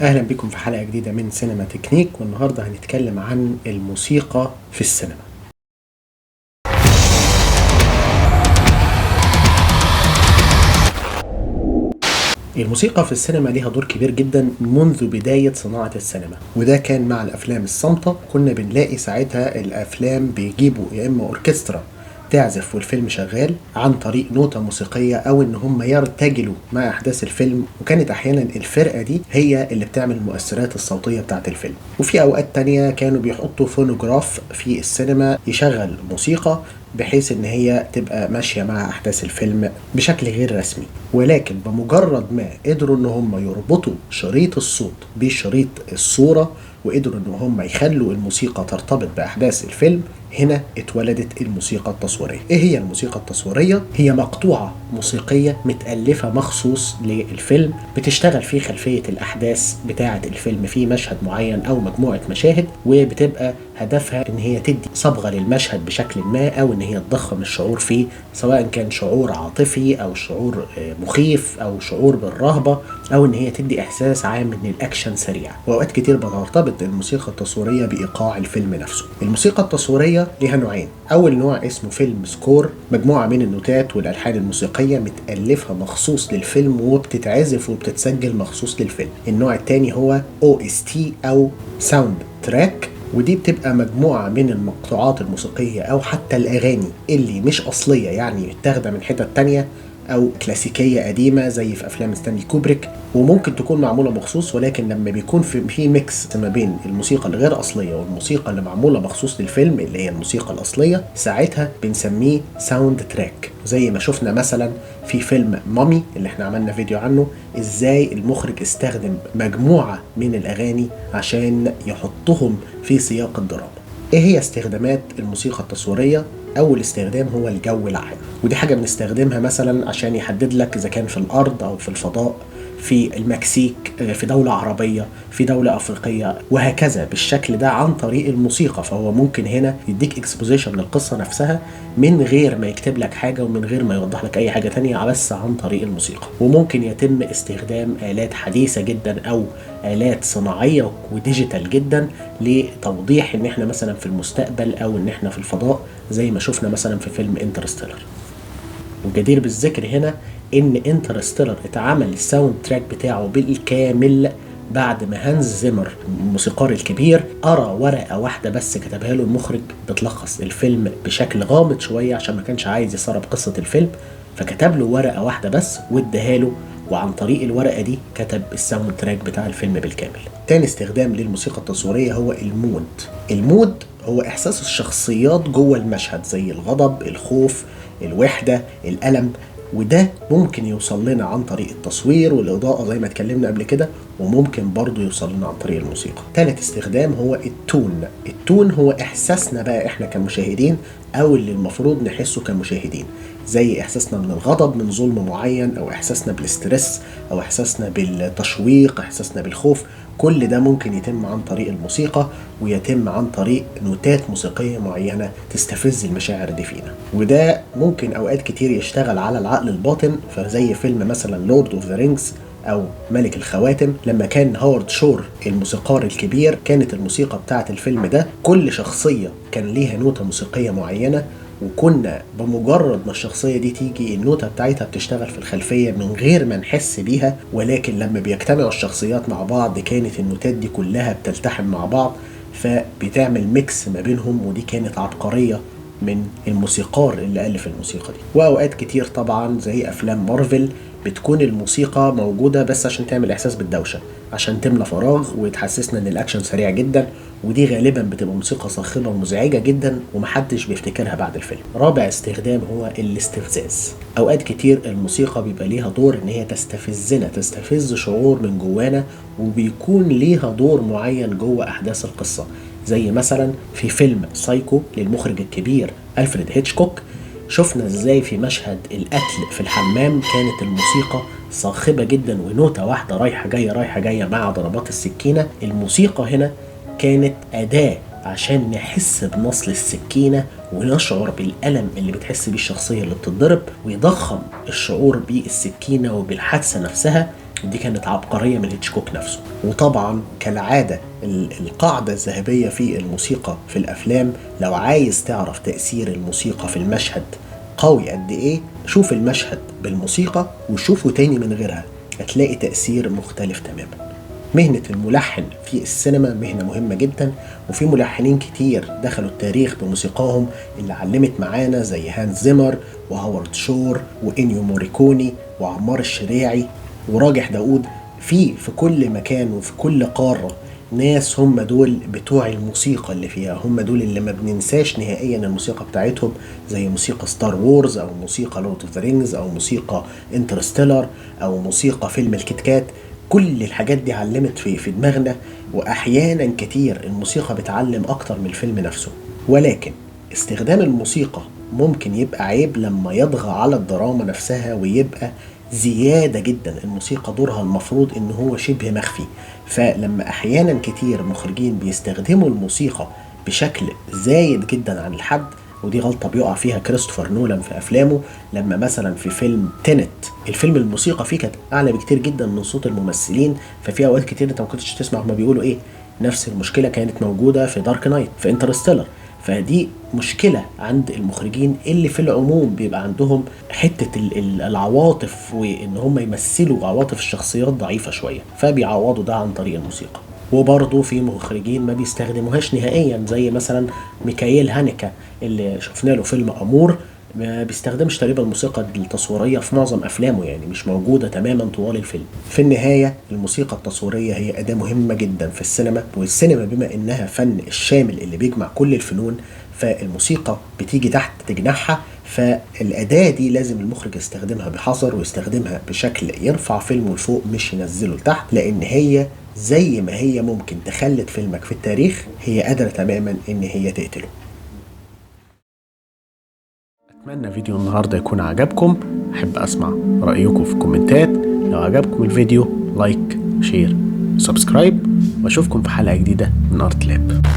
اهلا بكم في حلقة جديدة من سينما تكنيك، والنهارده هنتكلم عن الموسيقى في السينما. الموسيقى في السينما ليها دور كبير جدا منذ بداية صناعة السينما، وده كان مع الأفلام الصامتة. كنا بنلاقي ساعتها الأفلام بيجيبوا يا إما أوركسترا تعزف والفيلم شغال عن طريق نوتة موسيقية، أو إن هم يرتجلوا مع أحداث الفيلم، وكانت أحيانا الفرقة دي هي اللي بتعمل المؤثرات الصوتية بتاعة الفيلم. وفي أوقات تانية كانوا بيحطوا فونوغراف في السينما يشغل موسيقى بحيث ان هي تبقى ماشية مع احداث الفيلم بشكل غير رسمي. ولكن بمجرد ما قدروا ان هم يربطوا شريط الصوت بشريط الصورة، وقدروا ان هم يخلوا الموسيقى ترتبط باحداث الفيلم، هنا اتولدت الموسيقى التصويرية. ايه هي الموسيقى التصويرية؟ هي مقطوعة موسيقية متألفة مخصوص للفيلم، بتشتغل في خلفية الأحداث بتاعة الفيلم في مشهد معين أو مجموعة مشاهد، وبتبقى هدفها إن هي تدي صبغة للمشهد بشكل ما، أو إن هي تضخم الشعور فيه، سواء كان شعور عاطفي أو شعور مخيف أو شعور بالرهبة، أو إن هي تدي إحساس عام إن الأكشن سريع. وأوقات كتير بترتبط الموسيقى التصويرية بإيقاع الفيلم نفسه. الموسيقى التصويرية ليها نوعين. أول نوع اسمه film score، مجموعة من النوتات والألحان الموسيقية متألفة مخصوص للفيلم وبتتعزف وبتتسجل مخصوص للفيلم. النوع التاني هو OST أو soundtrack، ودي بتبقى مجموعة من المقطوعات الموسيقية أو حتى الأغاني اللي مش أصلية، يعني متاخدة من حتت تانية أو كلاسيكية قديمة زي في أفلام ستانلي كوبريك، وممكن تكون معمولة مخصوص. ولكن لما بيكون في mix ما بين الموسيقى الغير أصلية والموسيقى اللي معمولة مخصوص للفيلم اللي هي الموسيقى الأصلية، ساعتها بنسميه soundtrack. زي ما شفنا مثلا في فيلم مامي اللي احنا عملنا فيديو عنه، ازاي المخرج استخدم مجموعة من الأغاني عشان يحطهم في سياق الدراما. ايه هي استخدامات الموسيقى التصويرية؟ أول استخدام هو الجو العام، ودي حاجة بنستخدمها مثلا عشان يحدد لك إذا كان في الأرض أو في الفضاء، في المكسيك، في دولة عربية، في دولة أفريقية، وهكذا بالشكل ده عن طريق الموسيقى. فهو ممكن هنا يديك exposition للقصة نفسها من غير ما يكتب لك حاجة ومن غير ما يوضح لك أي حاجة تانية، بس عن طريق الموسيقى. وممكن يتم استخدام آلات حديثة جدا أو آلات صناعية و digital جدا لتوضيح إن إحنا مثلا في المستقبل أو إن إحنا في الفضاء، زي ما شفنا مثلا في فيلم انترستيلر. وجدير بالذكر هنا ان انترستيلر اتعمل ال soundtrack بتاعه بالكامل بعد ما هانز زيمر الموسيقار الكبير قرا ورقة واحدة بس كتبها له المخرج بتلخص الفيلم بشكل غامض شوية عشان ما كانش عايز يسرب قصة الفيلم، فكتب له ورقة واحدة بس واداها له، وعن طريق الورقة دي كتب ال soundtrack بتاع الفيلم بالكامل. تاني استخدام للموسيقى التصويرية هو ال mood. ال mood هو احساس الشخصيات جوه المشهد، زي الغضب، الخوف، الوحدة، الألم، وده ممكن يوصل لنا عن طريق التصوير والإضاءة زي ما اتكلمنا قبل كده، وممكن برضو يوصل لنا عن طريق الموسيقى. تالت استخدام هو ال tone. ال tone هو إحساسنا بقى إحنا كمشاهدين، أو اللي المفروض نحسه كمشاهدين، زي إحساسنا من الغضب من ظلم معين، أو إحساسنا بال stress، أو إحساسنا بالتشويق، إحساسنا بالخوف. كل ده ممكن يتم عن طريق الموسيقى، ويتم عن طريق نوتات موسيقية معينة تستفز المشاعر دي فينا. وده ممكن أوقات كتير يشتغل على العقل الباطن، فزي فيلم مثلا Lord of the Rings أو ملك الخواتم، لما كان هاورد شور الموسيقار الكبير، كانت الموسيقى بتاعة الفيلم ده كل شخصية كان ليها نوتة موسيقية معينة، وكنا بمجرد ما الشخصية دي تيجي النوتة بتاعتها بتشتغل في الخلفية من غير ما نحس بيها. ولكن لما بيجتمعوا الشخصيات مع بعض كانت النوتات دي كلها بتلتحم مع بعض، فبتعمل mix ما بينهم، ودي كانت عبقرية من الموسيقار اللي ألف الموسيقى دي. وأوقات كتير طبعا زي أفلام مارفل بتكون الموسيقى موجودة بس عشان تعمل إحساس بالدوشة، عشان تملى فراغ وتحسسنا إن الأكشن سريع جدا، ودي غالبا بتبقى موسيقى صاخبة ومزعجة جدا ومحدش بيفتكرها بعد الفيلم. رابع استخدام هو الاستفزاز. أوقات كتير الموسيقى بيبقى ليها دور إن هي تستفزنا، تستفز شعور من جوانا، وبيكون ليها دور معين جوه أحداث القصة، زي مثلا في فيلم سايكو للمخرج الكبير ألفريد هيتشكوك، شفنا ازاي في مشهد القتل في الحمام كانت الموسيقى صاخبة جدا، ونوتة واحدة رايحة جاية رايحة جاية مع ضربات السكينة. الموسيقى هنا كانت أداة عشان نحس بنصل السكينة ونشعر بالألم اللي بتحس بيه الشخصية اللي بتتضرب، ويضخم الشعور بالسكينة وبالحادثة نفسها. دي كانت عبقرية من هيتشكوك نفسه. وطبعا كالعادة القاعدة الذهبية في الموسيقى في الأفلام، لو عايز تعرف تأثير الموسيقى في المشهد قوي قد إيه، شوف المشهد بالموسيقى وشوفه تاني من غيرها، هتلاقي تأثير مختلف تماما. مهنة الملحن في السينما مهنة مهمة جدا، وفي ملحنين كتير دخلوا التاريخ بموسيقاهم اللي علمت معانا، زي هانز زيمر وهاورد شور وإنيو موريكوني وعمار الشريعي وراجح داوود. في كل مكان وفي كل قارة ناس هم دول بتوع الموسيقى اللي فيها، هم دول اللي ما بننساش نهائيا الموسيقى بتاعتهم، زي موسيقى Star Wars او موسيقى Lord of the Rings او موسيقى Interstellar او موسيقى فيلم الكيت كات. كل الحاجات دي علمت في دماغنا، واحيانا كتير الموسيقى بتعلم اكتر من الفيلم نفسه. ولكن استخدام الموسيقى ممكن يبقى عيب لما يطغى على الدراما نفسها ويبقى زيادة جدا. الموسيقى دورها المفروض ان هو شبه مخفي، فلما احيانا كتير مخرجين بيستخدموا الموسيقى بشكل زايد جدا عن الحد، ودي غلطة بيقع فيها كريستوفر نولان في افلامه، لما مثلا في فيلم Tenet الفيلم الموسيقى فيه كانت اعلى بكتير جدا من صوت الممثلين، ففي اوقات كتير انت ما كنتش تسمع هما بيقولوا ايه. نفس المشكلة كانت موجودة في Dark Knight، في Interstellar. فدي مشكلة عند المخرجين اللي في العموم بيبقى عندهم حتة العواطف، وإن هم يمثلوا عواطف الشخصيات ضعيفة شوية، فبيعوضوا ده عن طريق الموسيقى. وبرضه في مخرجين ما بيستخدموهاش نهائيا، زي مثلا ميكائيل هانيكا اللي شفنا له فيلم أمور، ما بيستخدمش تقريبا الموسيقى التصويرية في معظم أفلامه، يعني مش موجودة تماما طوال الفيلم. في النهاية الموسيقى التصويرية هي أداة مهمة جدا في السينما، والسينما بما إنها فن الشامل اللي بيجمع كل الفنون، فالموسيقى بتيجي تحت تجناحها، فالأداة دي لازم المخرج يستخدمها بحذر ويستخدمها بشكل يرفع فيلمه لفوق مش ينزله لتحت، لأن هي زي ما هي ممكن تخلد فيلمك في التاريخ، هي قادرة تماما إن هي تقتله. أتمنى فيديو النهاردة يكون عجبكم، أحب أسمع رأيكم في الكومنتات. لو عجبكم الفيديو like، share، subscribe، وأشوفكم في حلقة جديدة من Art Lab.